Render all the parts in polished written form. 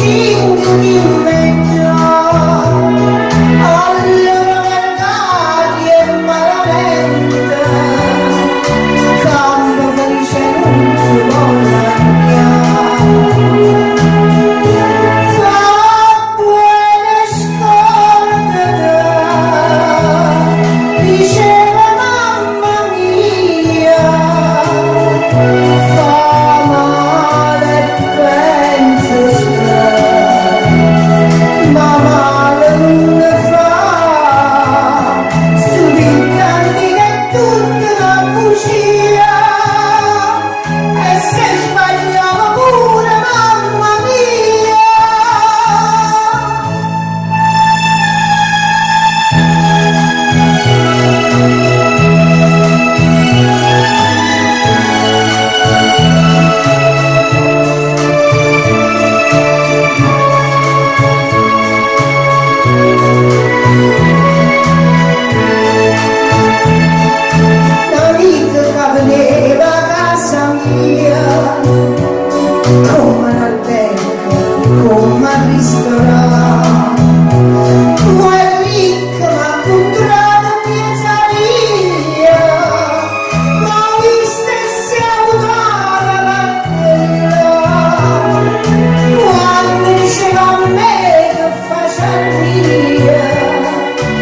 Cinche chi meglio, allora guardate è malamente, campa felice nun te pò mangiare. Fa bene scordate, diceva mamma mia, fa male pensace, ma male nun ne fa. Stu ditto antico è tutta 'na bucia, e se sbagliava pure mamma mia. N'amico ca veneva a casa mia, comme n'albergo, comme a ristorante. Mo è ricco, m'ha 'ncuntrato 'mmiez' 'a via, m'ha visto e s'è avutato 'a parte 'e llà. Quanno diceva a me che faciarria,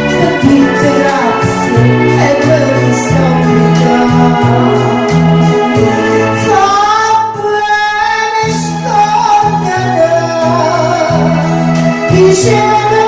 t'ho ditto grazie e me visto obbligato. Fa bene scordate, diceva.